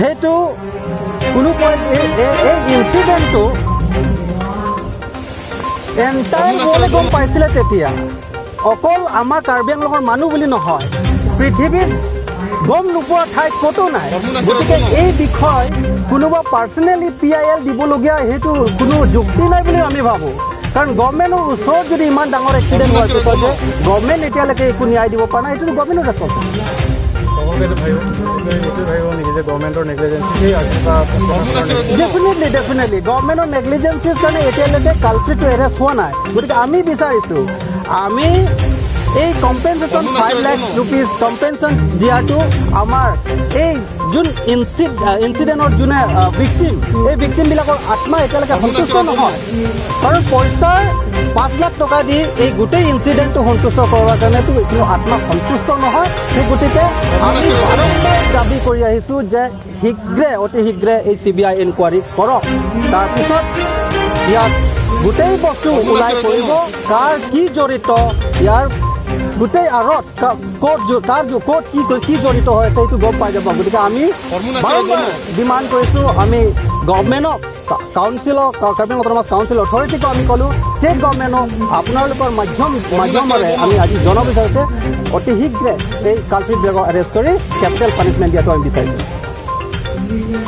সেইটো কোনো পইণ্ট এই ইনচিডেণ্টটো এণ্টায়াৰ ৱৰ্ল্ডে গম পাইছিলে তেতিয়া। অকল আমাৰ কাৰ্বি আংলঙৰ মানুহ বুলি নহয়, পৃথিৱীত গম নোপোৱা ঠাইত ক'তো নাই। গতিকে এই বিষয় কোনোবা পাৰ্চনেলি পিআইএল দিবলগীয়া সেইটো কোনো যুক্তি নাই বুলি আমি ভাবোঁ। কাৰণ গভমেণ্টৰ ওচৰত যদি ইমান ডাঙৰ এক্সিডেণ্ট হোৱাৰ পিছত যে গভমেণ্ট এতিয়ালৈকে একো ন্যায় দিব পৰা নাই, এইটো গভমেণ্টৰ ৰেচপনচিবিলিটি। সকলোকে এইটো ভাবিব নেকি যে গভৰ্ণমেণ্টৰ নেগলিজেঞ্চি সেই বা ডেফিনেটলি, ডেফিনেটলি গভৰ্ণমেণ্টৰ নেগলিজেঞ্চিৰ কাৰণে এতিয়ালৈকে কালপ্ৰিটটো এৰেষ্ট হোৱা নাই। গতিকে আমি বিচাৰিছোঁ, আমি এই কম্পেনচেশ্যন 5 লাখ ৰুপিজ কম্পেনচেশ্যন দিয়াটো আমাৰ এই যোন ইনচিডেণ্টৰ যোনে ভিক্টিম, এই ভিক্টিমবিলাকৰ আত্মা এতিয়ালৈকে সন্তুষ্ট নহয়। কাৰণ পইচাৰ 5 লাখ টকা দি এই গোটেই ইনচিডেণ্টটো সন্তুষ্ট কৰাৰ কাৰণেতো কোনো আত্মা সন্তুষ্ট নহয়। সেই গতিকে আমি বাৰম্বাৰ দাবী কৰি আহিছোঁ যে শীঘ্ৰে, অতি শীঘ্ৰে এই চিবিআই ইনকুৱাৰী কৰক। তাৰপিছত ইয়াত গোটেই বস্তু ওলাই পৰিব, কাৰ কি জড়িত, ইয়াৰ গোটেই আঁৰত ক'ত কাৰ ক'ত কি কি জড়িত হৈ আছে, সেইটো গম পাই যাব। গতিকে আমি বাৰম্বাৰ ডিমাণ্ড কৰিছোঁ। আমি গভমেণ্টক, কাউন্সিলক, কাৰ্বি অট'নমাছ কাউন্সিল অথৰিটিকো আমি ক'লোঁ, ষ্টেট গভমেণ্টক আপোনালোকৰ মাধ্যমেৰে আমি আজি জনাব বিচাৰিছে, অতি শীঘ্ৰে এই কালপ্ৰিটবিলাকক এৰেষ্ট কৰি কেপিটেল পানিছমেণ্ট দিয়াটো আমি বিচাৰিছোঁ।